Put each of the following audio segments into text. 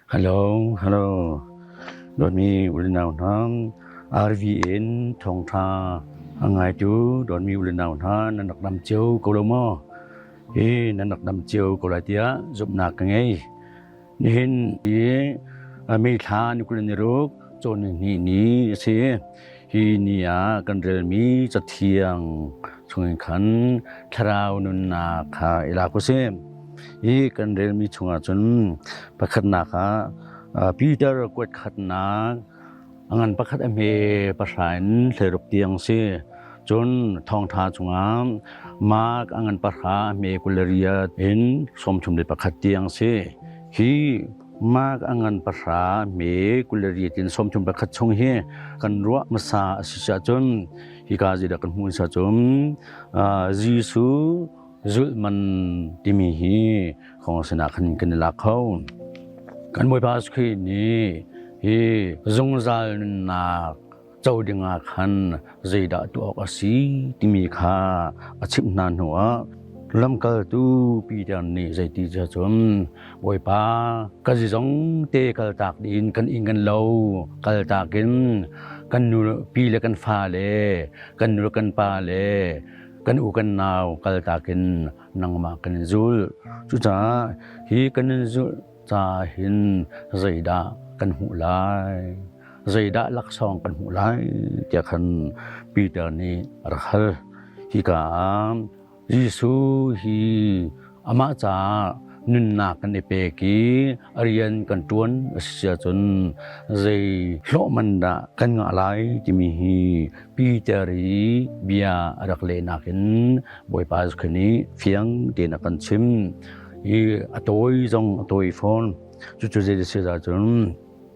Hello, hello. Dawtmi ulenau hna, RVN thawngtha a ngaitu dawtmi ulenau hna nan rak dam cio ko lo maw? Hi nan rak dam cio ko lai tiah zumhnak ka ngei. Nihin hi May thla ni 26 cawn ni ni a si. Hi ni ah kan relmi cathiang chungin khan thlarau nunnak kha i lak usih. Hi kan relmi chungah cun pakhatnak ah Peter kuat khatnak a ngan pakhat a hme pahra in hleiruk tiang si. Cun thawngṭha chungah Mark a ngan pahra a hme 28 in 31 tiang si. Hi Mark a ngan pahra hme 28 in 31 chung hi kan ruah hmasa a si ahcun hika zeidah kan hmuh cun Jesuh zulh man timi hi kong sinah khan kan i lak kho. Kan Bawipa Jesuh Khrih nih hi zungzal nunnak co dingah khan zeidah tuah awk a si timi kha a chimh hna hnuah lamkaltu Peter nih zeiti cun Bawipa ka zizong te kaltak ding kan inn kan lo kaltak in kan nu pi le kan fa le kan nu le kan pa le kan u kan nau kaltak in nangmah kan in zul. Cucaah hi kan in zulh ca hin zeidah kan hmuh lai? Zeidah laksawng kan hmuh lai? tiah khan Peter nih a rak hal. Hika ah Jesuh hi amah caah nunnak kan i pek i a rian kan ṭuan a si ahcun zei hlawh man dah kan ngah lai timi hi Peter i bia a rak lehnak in Bawipa Jesuh nih fiang tein a kan chim i a tawi zong a tawi fawn. Cucu zei a si ahcun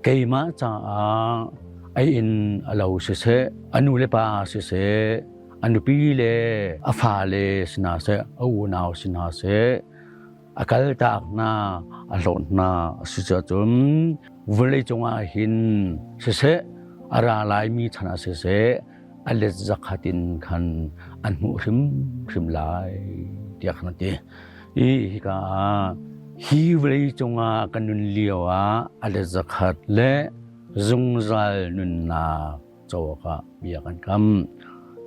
keimah caah a inn a lo siseh, a nu le pa siseh, a nupi le a fale si hna seh, a unau si hna seh, a kaltak hna, a hlawt hna a si cun vawlei cungah hin siseh, a ra laimi chan ah siseh, a let zakhat in khan an hmuh hrimhrim lai tiah khan a ti. I hika ah hi vawlei cungah kan nun lio ah a let zakhat le zungzal nunnak co awkah bia kan kam.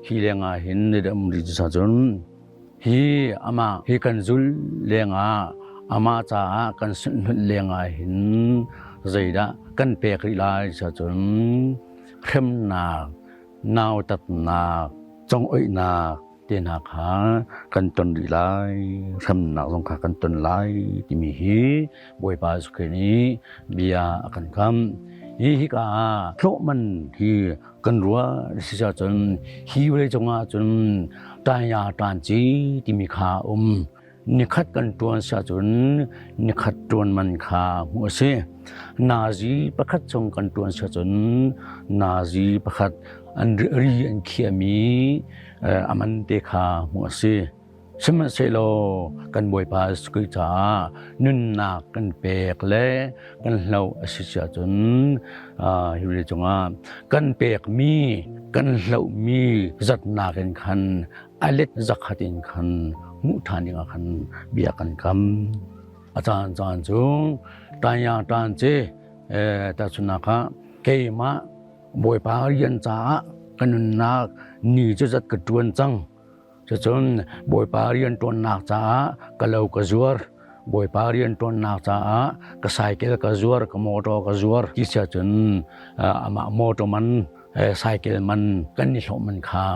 Hi lengah hin ni um rih cun hi amah hi kan zul lengah amah caah kan sunhlunh lengah hin zeidah kan pek rih lai cun hremnak, nautatnak, congoihnak te hna kha kan ton rih lai, hremnak zong kha kan ton lai timi hi Bawipa Jesuh Khrih nih bia a kan kam. Hi hika ah hlawhman hi kan ruah si cun hi vawlei cungah cun tanya tanci timi kha um. Nikhat kan ṭuan si ahcun nikhat ṭuan man kha hmuh a si. Nazi pakhat chung kan ṭuan si ahcun nazi pakhat an ri an khiahmi a man te kha hmuh a si. Sihmanhsehlaw kan Bawipa Jesuh Khrih caah nunnak kan pek le kan hloh a si si ahcun hi vawlei cungah kan pekmi kan hlohmi zatnak in khan a let zakhat in khan hmuh ṭhan dingah khan bia kan kam. A caan caan cu tanya tan ce tahchunhnak ah keimah Bawipa rian caah ka nunnak ni cu zat ka ṭuan cang. Cucun Bawipa rian ṭuannak caah ka lo ka zuar. Bawipa rian ṭuannak caah ka cycle ka zuar, ka motor ka zuar ti si ahcun amah motor man cycle man kan i hlawh man kha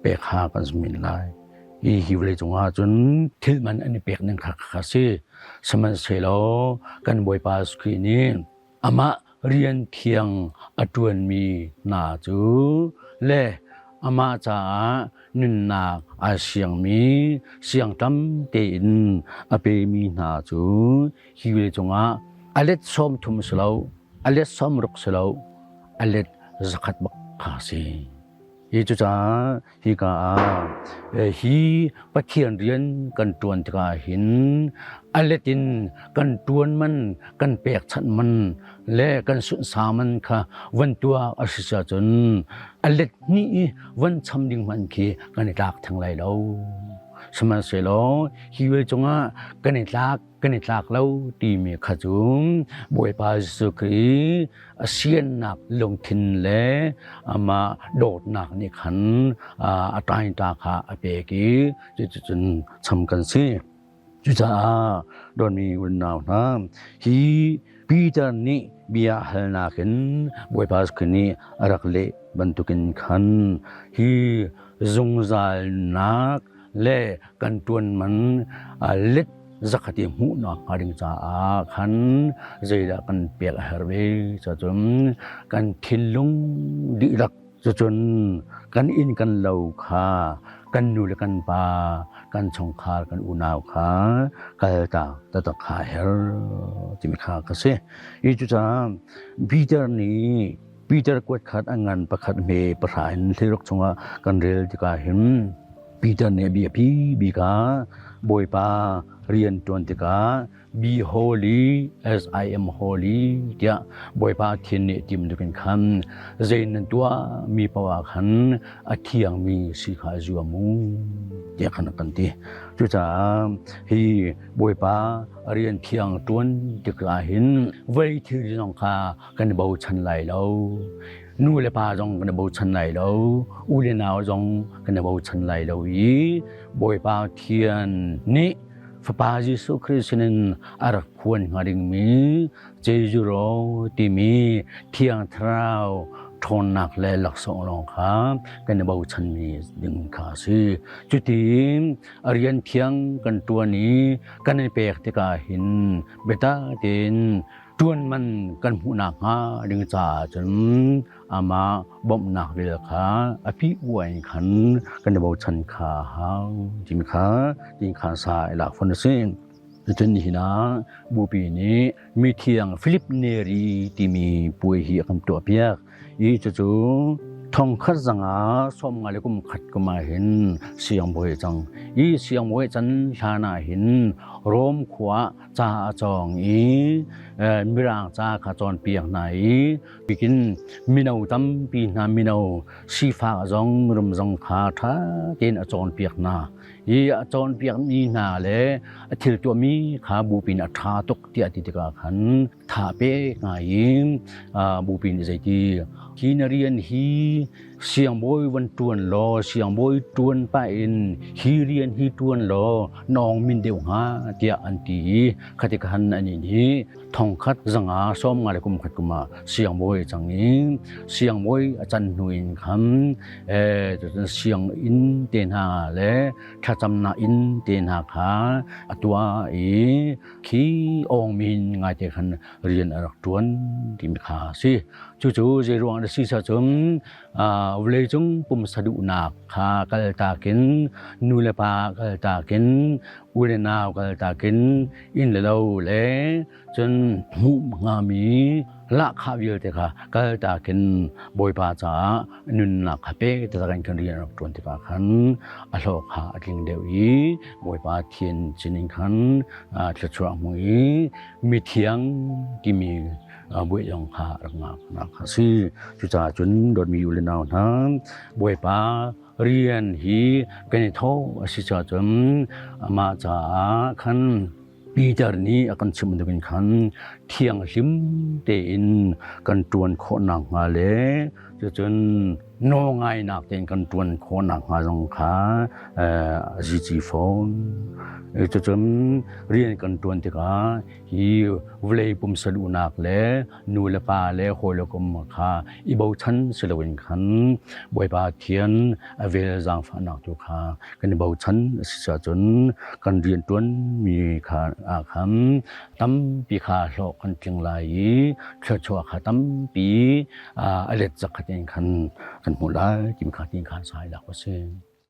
pek kha kan min lai. Hi hi vawlei cungah cun thil man an i pek ning kha kha si. Sihmanhsehlaw kan Bawipa Jesuh Khrih nih amah rian thiang a ṭuanmi hna cu le amah caah nunnak aa siangmi siang tam tein a pemi hna cu hi vawlei cungah a let 30 si lo, a let 60 si lo, a let zakhat bak kha si. Hi cucaah hika ah hi Pathian rian kan ṭuan tikah hin a let in kan ṭuan man, kan pekchanh man le kan sunhsa man kha van tuah a si ahcun a let hnih i van cham ding hmanh khi kan i tlak theng lai lo. Sihmanhsehlaw hi vawlei cungah kan i tlak. kan i tlak lo timi kha cu Bawipa Jesuh Khrih a siannak lungthin le amah dawtnak nih khan a ṭainta kha a pek i cuticun cham kan si. Cucaah dawtmi unau hna, hi Peter nih bia halnak in Bawipa Jesuh nih a rak leh bantukin khan hi zungzalnak le kan ṭuan man let zakhat i hmuhnak hnga ding caah khan zeidah kan pek a herh ve cacun kan thinlung dihlak Cucun kan inn kan lo kha kan nu le kan pa kan chungkhar kan unau kha kaltak taktak kha a herh timi kha ka si. I cucaah Peter nih Peter kuat khat a ngan pakhat hme pahra in hliruk chungah kan rel tikah hin Peter nih biapi bik ah Bawipa rian ṭuan tikah Be holy as I am holy tiah Bawipa thin nih tim dukin khan zei nan tuah mi poah khan a thiangmi si kha zuam u tiah khan a kan ti. Cucaah hi Bawipa rian thiang ṭuan tikah hin vei thil zong kha kan i bochan lai lo. Nu le pa zong kan i bochan lai lo. U le nau zong kan i bochan lai lo i Bawipa Thian nih Fapa Jesuh Khrih sinin a rak phuan hnga dingmi Jesuh timi Thiang Thlarau ṭhawnnak le laksawng lawng kha kan i bochanmi ding kha a si. Cutin a rian thiang kan ṭuan i kan i pek tikah hin biatak tein ṭuan man kan hmuh nakhnga ding caah cun amah bawmhnak vel kha a pi uai khan kan i bochan kha hau timi kha tin kha sa i lak fon a si. Cun nihin ah Bupi nih mithiang Philip Neri timi puai hi a kan tuahpiak. I cucu thongkhat zanga sawmnga le kum khat kum ah hin siangbawi a cang. I siangbawi can hlan ah hin Rom khua ca a cawng i Mirang ca kha cawnpiak hna i bikin mino tampi hna mino sifak zong mirum zong kha ṭha tein a cawnpiak hna. Hi a cawnpiakmi hna le a thil tuahmi kha bupi in a ṭha tuk tiah ti tikah khan tha pek ngai in bupi nih zeiti hi na rian hi siangbawi van ṭuan law siangbawi ṭuan pah in hi rian hi ṭuan law nawng min deuh hnga tiah an ti i khati khan anih nih thongkhat zanga 50 le kum khat kum ah siangbawi cang i siangbawi a can hnu in khan sianginn te hna le thlacamnak inn te hna kha a tuah i khi awngmin ngai te khan rian a rak ṭuan timi kha a si. Cucu zei ruang dah si cun vawleicung pumsa duhnak kha kaltak in nu le pa kaltak in u le nau kaltak in inn le lo le cun hmuh hngami lahkhah vialte kha kaltak in Bawipa caah nunnak kha pek taktak in kan rian rak ṭuan tikah khan a hlawk kha a tling deuh i Bawipa thian sinin khan thluachuah hmu i mithiang timi buai zong kha rak ngaknak a si. Cucaah cun dawtmi u le nau hna Bawipa rian hi kan i thawh a si caah amah caah khan Peter nih a kan chimh bantukin khan thianghlim tein kan ṭuan khawh nakhnga le cucun nawlngainak tein kan ṭuan khawh nakhnga zong kha a zici fawn. Cucun rian kan ṭuan tikah hi vawlei pumsa duhnak le nu le pa le hawi le kom kha i bochan si loin khan Bawipa Thian a vel zaangfahnak tu kha kan i bochan a si cun kan rianṭuanmi kha ah khan tampi kha hlawh kan tling lai i thluachuah kha tampi a let zakhat in khan kan hmuh lai timi kha tin khan sai lak a si.